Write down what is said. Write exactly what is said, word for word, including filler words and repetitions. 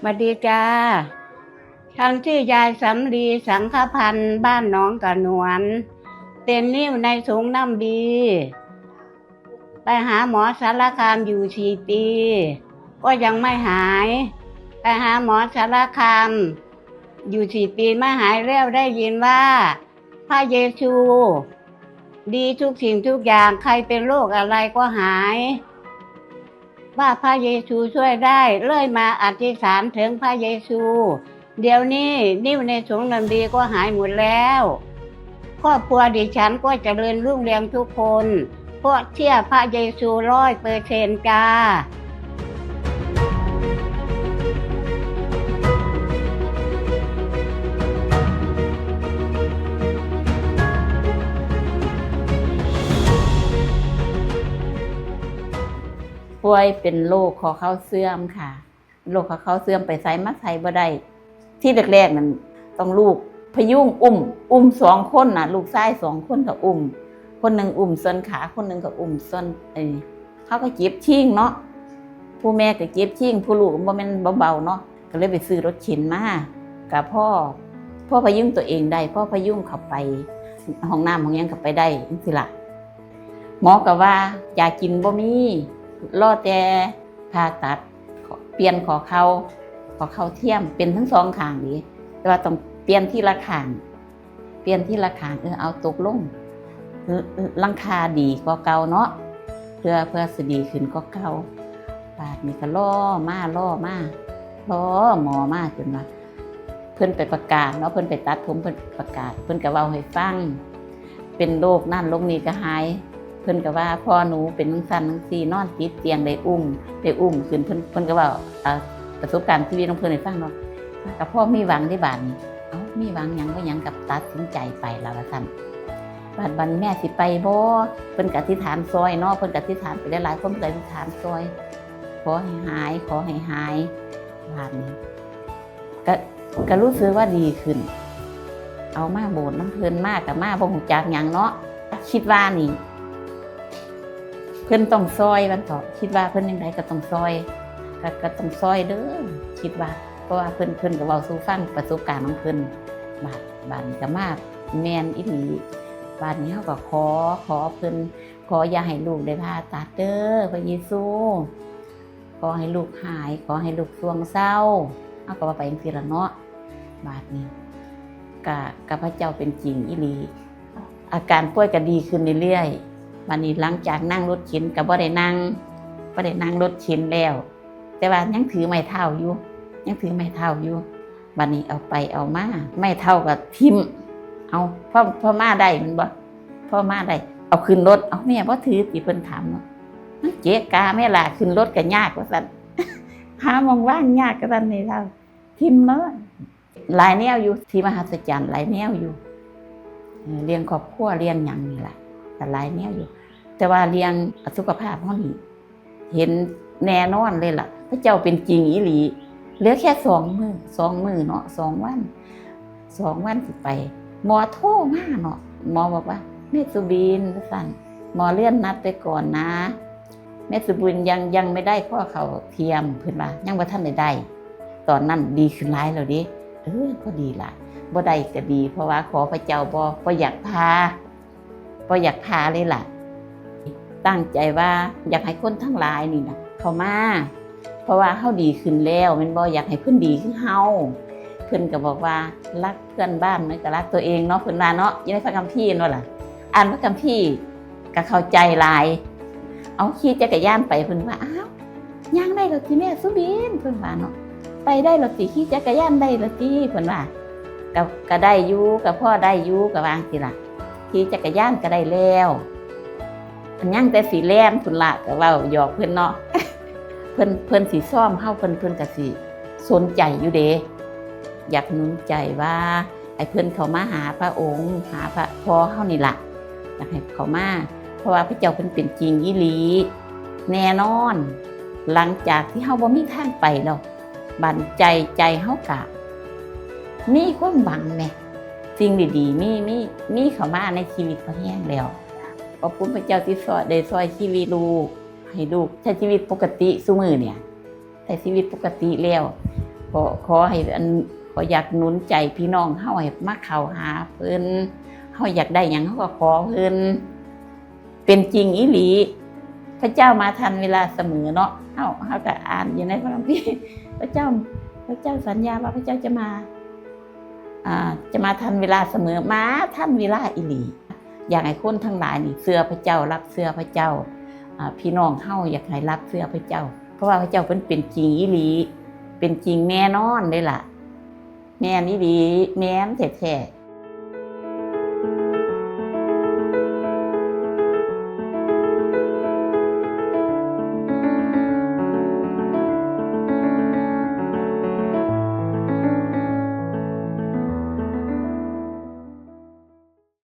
สวัสดีจ้า ฉันชื่อยายสำลี สังฆพันธ์ บ้านหนองกระหนวน เป็นนิ่วในสงน้ำดี ไปหาหมอสารคามอยู่สี่ปี ก็ยังไม่หาย ไปหาหมอสารคาม อยู่สี่ปีไม่หายแล้ว ได้ยินว่า พระเยซู ดีทุกสิ่งทุกอย่าง ใครเป็นโรคอะไรก็หาย ว่าพระเยซูช่วยได้ เลยมาอธิษฐานถึงพระเยซู เดี๋ยวนี้นิ่วในสงน้ำดีก็หายหมดแล้ว ครอบครัวดิฉันก็เจริญรุ่งเรืองทุกคน เพราะเชื่อพระเยซูร้อยเปอร์เซ็นต์จ้า ป่วยเป็นโรคข้อเข่าเสื่อมค่ะ โรคข้อเข่าเสื่อม ไปไสมาไสบ่ได้ ที่แรกๆนั่นต้องลูกพยุงอุ้ม อุ้มสองคนน่ะ ลูกชายสองคนก็อุ้ม คนหนึ่งอุ้มส่วนขา คนหนึ่งก็อุ้มส่วน เอ้ย เขาก็เจ็บชิงเนาะ ผู้แม่ก็เจ็บชิง ผู้ลูกบ่แม่นเบาๆเนาะ ก็เลยไปซื้อรถเข็นมา ก็พอ พอพยุงตัวเองได้ พอพยุงเข้าไปห้องน้ำห้องหยังก็ไปได้จังซี้ล่ะ หมอก็ว่ายากินบ่มี รอแต่ผ่าตัด เปลี่ยนข้อเข่า ข้อเข่าเทียม เป็นทั้งสองข้างเด้ แต่ว่าต้องเปลี่ยนทีละข้าง เปลี่ยนทีละข้าง เออ เอาตกลง หลังคาดีกว่าเก่าเนาะ เพื่อ เพื่อสิดีขึ้นกว่าเก่า บาดนี้ก็รอมา รอมา รอหมอมาจนว่า เพิ่นไปประกาศเนาะ เพิ่นไปตัดผม เพิ่นประกาศ เพิ่นก็เว้าให้ฟัง เป็นโรคนั่นโรคนี้ก็หาย เพิ่นก็ว่าพ่อหนูเป็นจังซั่นจังซี่ นอนติดเตียง ได้อุ้ม ได้อุ้มขึ้น เพิ่น เพิ่นก็เว้า อ่า ประสบการณ์ชีวิตของเพิ่นให้ฟังเนาะ ก็พอมีหวังเด้บาดนี้ เอ้า มีหวังหยังบ่หยัง ก็ตัดสินใจไปล่ะว่าซั่น บาด บาดนี้แม่สิไปบ่ เพิ่นก็อธิษฐานซอยเนาะ เพิ่นก็อธิษฐานไปหลายๆคน เพิ่นก็อธิษฐานซอย ขอให้หาย ขอให้หาย บาดนี้ ก็ ก็รู้สึกว่าดีขึ้น เอามาโบสถ์นำเพิ่นมา ก็มาบ่ฮู้จักหยังเนาะ คิดว่านี่ เพิ่นต้องซอย ว่าซั่นเถาะ คิดว่าเพิ่นจั่งใดก็ต้องซอย ก็ ก็ต้องซอยเด้อ คิดว่า เพราะว่าเพิ่น เพิ่นก็เว้าสู่ฟังประสบการณ์ของเพิ่น บาด บาดนี้ก็มาแม่นอีหลี บาดนี้เฮาก็ขอ ขอเพิ่น ขออย่าให้ลูกได้ผ่าตัดเด้อ พระเยซู ขอให้ลูกหาย ขอให้ลูกส่วงเซา เฮาก็ว่าไปจั่งซี้ล่ะเนาะ บาดนี้ ก็ ก็พระเจ้าเป็นจริงอีหลี อาการป่วยก็ดีขึ้นเรื่อยๆ บาดนี้หลังจากนั่งรถเข็นก็บ่ได้นั่ง บ่ได้นั่งรถเข็นแล้ว แต่ว่ายังถือไม้เท้าอยู่ ยังถือไม้เท้าอยู่ บาดนี้เอาไปเอามา ไม้เท้าก็ถิ่ม เอา พอ พอมาได้แม่นบ่ พอมาได้ เอาขึ้นรถ เอาแม่บ่ถือติ เพิ่นถามเนาะ มันเกะกะแม่ล่ะ ขึ้นรถก็ยากว่าซั่น หาหม่องวางยากว่าซั่น ไม้เท้าถิ่มเลย หลายแนวอยู่ ที่มหัศจรรย์หลายแนวอยู่ เอ่อ เรื่องครอบครัว เรื่องหยังนี่ล่ะ ก็หลายแนวอยู่ แต่ว่าเรื่องสุขภาพเฮานี่ เห็นแน่นอนเลยล่ะ พระเจ้าเป็นจริงอีหลี เหลือแค่สองมื้อ สองมื้อเนาะ สองวัน สองวันสิไป หมอโทรมาเนาะ หมอบอกว่า "แม่สุบิน" ว่าซั่น "หมอเลื่อนนัดไปก่อนนะ แม่สุบินยัง ยังไม่ได้ข้อเข่าเทียม" เพิ่นว่า "ยังบ่ทันได้ได้" ตอนนั้นดีขึ้นหลายแล้วเด้ เออ พอดีล่ะ บ่ได้ก็ดี เพราะว่าขอพระเจ้าบ่ บ่อยากผ่า บ่อยากผ่าเลยล่ะ ตั้งใจว่าอยากให้คนทั้งหลายนี่นะเข้ามา เพราะว่าเฮาดีขึ้นแล้วแม่นบ่ อยากให้เพิ่นดีคือเฮา เพิ่นก็บอกว่า "รักเพื่อนบ้านเหมือนกับรักตัวเอง" เนาะ เพิ่นว่าเนาะ อยู่ในพระคัมภีร์นั่นล่ะ อ่านพระคัมภีร์ก็เข้าใจหลาย เอาขี่จักรยานไป เพิ่นว่า "อ้าว ย่างได้แล้วติแม่สุบิน" เพิ่นว่าเนาะ "ไปได้แล้วติ ขี่จักรยานได้แล้วติ" เพิ่นว่า "ก็ ก็ได้อยู่ ก็พอได้อยู่" ก็ว่าจั่งซี้ล่ะ ขี่จักรยานก็ได้แล้ว ยังแต่สิแล่นพุ้นละ ก็เว้าหยอกเพิ่นเนาะ เพิ่น เพิ่นสิซ้อมเฮา เพิ่น เพิ่นก็สิสนใจอยู่เด้ อยากหนุนใจว่าให้เพิ่นเข้ามาหาพระองค์ หาพระพ่อเฮานี่ล่ะ อยากให้เข้ามา เพราะว่าพระเจ้าเพิ่นเป็นจริงอีหลี แน่นอน หลังจากที่เฮาบ่มีทางไปแล้ว บัดใจ ใจเฮากะมีความหวังแหม สิ่งดีๆ มี มี มีเข้ามาในชีวิตพอแฮงแล้ว ขอบคุณพระเจ้าที่ซอย ได้ซอยชีวิตลูก ให้ลูกใช้ชีวิตปกติซุมื้อเนี่ย ใช้ชีวิตปกติแล้ว ขอขอให้อันขออยากหนุนใจพี่น้องเฮาให้มาเข้าหาเพิ่น เฮาอยากได้หยังเฮาก็ขอเพิ่น เป็นจริงอีหลี พระเจ้ามาทันเวลาเสมอเนาะ เฮาเฮาก็อ่านอยู่ในพระคัมภีร์ พระเจ้า พระเจ้าสัญญาว่าพระเจ้าจะมา อ่า จะมาทันเวลาเสมอ มาทันเวลาอีหลี อยากให้คนทั้งหลายนี่เชื่อพระเจ้า รับเชื่อพระเจ้า อ่า พี่น้องเฮาอยากให้รับเชื่อพระเจ้า เพราะว่าพระเจ้าเพิ่นเป็นจริงอีหลี เป็นจริงแน่นอนเลยล่ะ แม่นอีหลี แม่นแท้ๆ